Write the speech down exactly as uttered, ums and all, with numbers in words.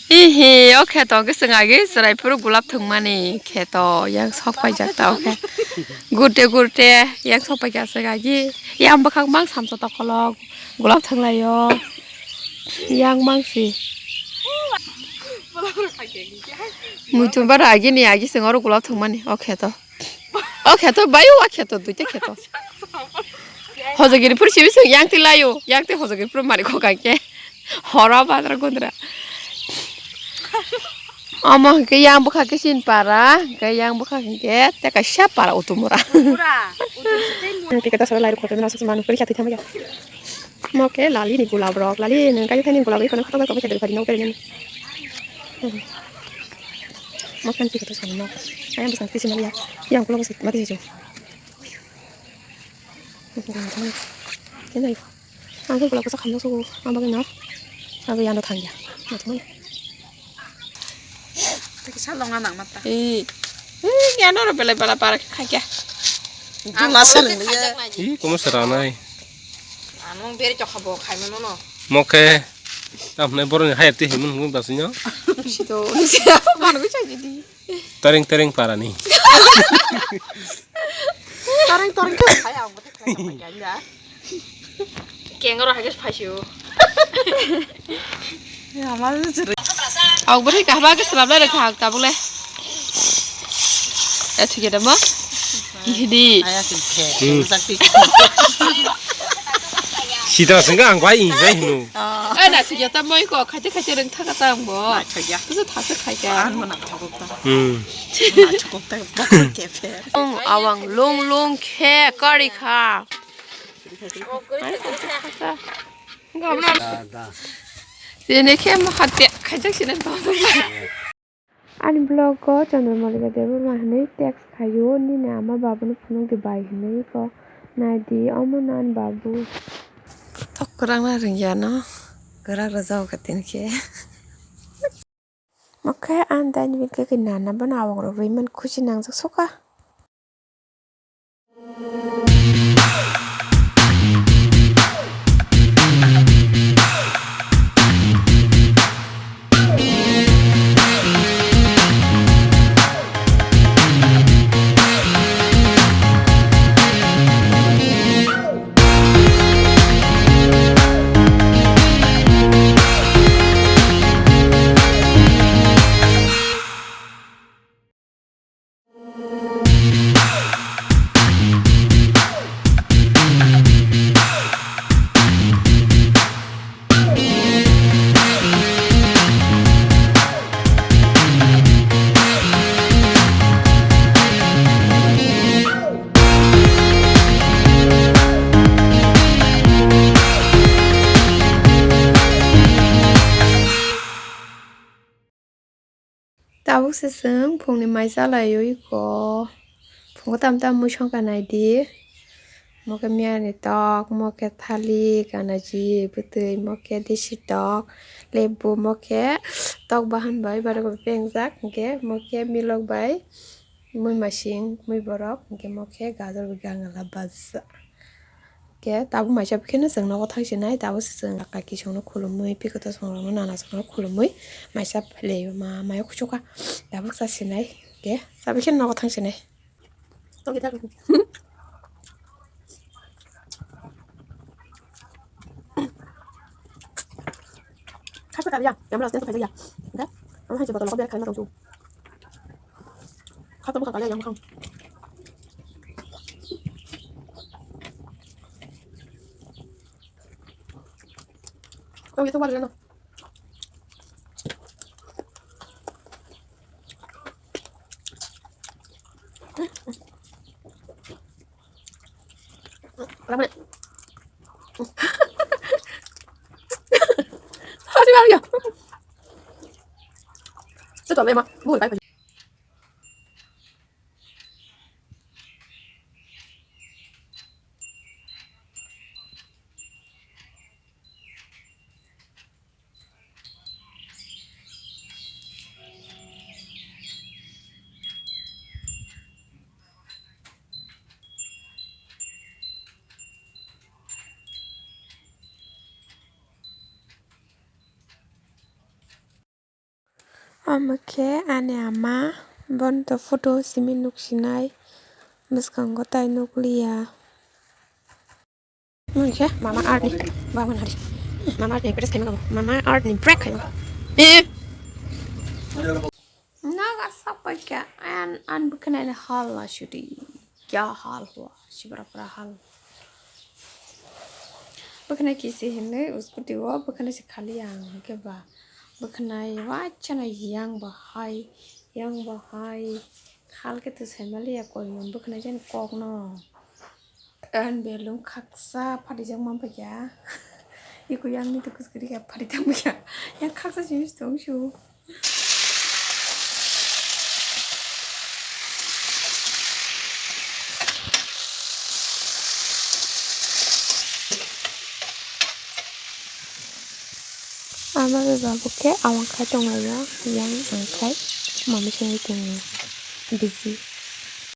Hihi, o kheto hwnkhe chwng agi chwrai phuru gulab thwngmani kheto yang sok paijak ta o khe. Gurte gurte yang sok paikha chwng agi. Yang bwkhak mang samsa tokolok gulab thwnglaio. Yang mangsi. Muitu bara agi ni agi chwng oro gulab thwngmani o kheto. O kheto bayo, o kheto, duita kheto. Hojagiri phuru sibi sung yang ti layo, yang ti hojagiri phuru mari kho kangke. Hora badra gundra. Omo hwnkhe yang bwkha khe sin para, hwnkhe yang bwkha hwnkhe tei kaisa para utumura. Pura, utum se tei mu- Ticket aswk lai rwkho tei mano suk mano pori kha twi thamya. Mo khe lali ni gulab rok, lali ni kai thani gulab rok kono khatok bai kok bai khe doi pari no peri nani. Mo khe ticket aswk no. Ayang bwsang tisi mali ya. Yang ulo bwsang mati hijo. Kenai. Ang khe ulo bwsang khamno sugo. Ang bagwi no. Ang bagwi ano thangya. Nathumani. Tei kisa longa nang mata. Ee. Ee, kya noro belai bela para khe khaikya. Ang Duma bolo seleng khe liya. Khaijak nai. Ee, komo seranai. Ano beri chokha bo khai mano no. Mokhe. Tamne boroni hayati himun hum basino. Sito, sito, manu chai di. Tereng tereng parani. Tereng tereng khai ang bote khai ya. Kengoro hage phaisio. Amal jere. Aw bwrwi kahba ke selap lai rwkha ang tabuk le. E thik ya mo. Ihdi. Aya sing khe. Hmm. Sakti. Sita sing ang bai bai hino. Oh. Eh na thik ya ta moi ko khaite khaite rwng thaka ta ang bo. Na thik ya. Bisa thaka khai ka. An mo na thakok ta. Hmm. Na thakok ta boksa kepher. Awang lung lung khe kari kha. Sini khe mo khatia khaijak sini to. Ani vlog o Chandra Malika Debbarma hinwi text khaio, nini ama babu no phunuk di bai hinwi ko nai di, omo no ani babu. Tok kwrak na rwngya no, kwrak rwjak kha tini khe. Mokhe ang daini bil khe nana bono awang rok rwi man khusi nangjak soka. Tabuk se chwng phungni mai chalaiwi kho. Phungo tam tam mui songkha naidi. Mo khe miyani tok, mo khe thalik, anaji, bwtwi, mo khe desi tok, lebu, mo khe tok bahan bai barwi bai pengjak, hwnkhe mo khe milok bai mui masing, mui borok, hwnkhe mo khe gajor bai gangala baja. Khe tabuk maisa pheno chwng nogo thang sinai, tabuk se chwng kaki songno khulumui, pikoto songrokno nana songrokno khulumui maisa phlaiwi ma mayo kuchukha tabuk cha sinai, khe chabi kheno nogo thang sinai. Khasa kaliya, yang belas tentu kaliya. Oke, kamu hanya botol kau biar kalian langsung. Kata bukan kalian yang makan. Oh, itu warna. Lama. Masih lama ya. Itu memang mulai. Omo khe ani ama, bono to photo simi nuksinai, bwskango tai nukliya. Mungkhe mama arni, ba mama arni, mama arni press khaima, mama arni break khaima. Eh. Naga sapai kha, an, an bwkhanai hal la shuti. Kya hal hua, shibra pra hal. Bwkhanai kisi hinwi scooty o, bwkhanai se khali ang, hwnkhe ba bwkhanai wachana yang bahai, yang bahai, khal khe to saimaliya koimun bwkhanai jani kokno. An belung khaksa phatijak manphaikha, iko yang ni to kuskuri kha phatijak manphaikha, yang khaksa jinis tong su. Ama bai babu khe awang khai tonglaio, yang ang khai mami songwi tongo, busy.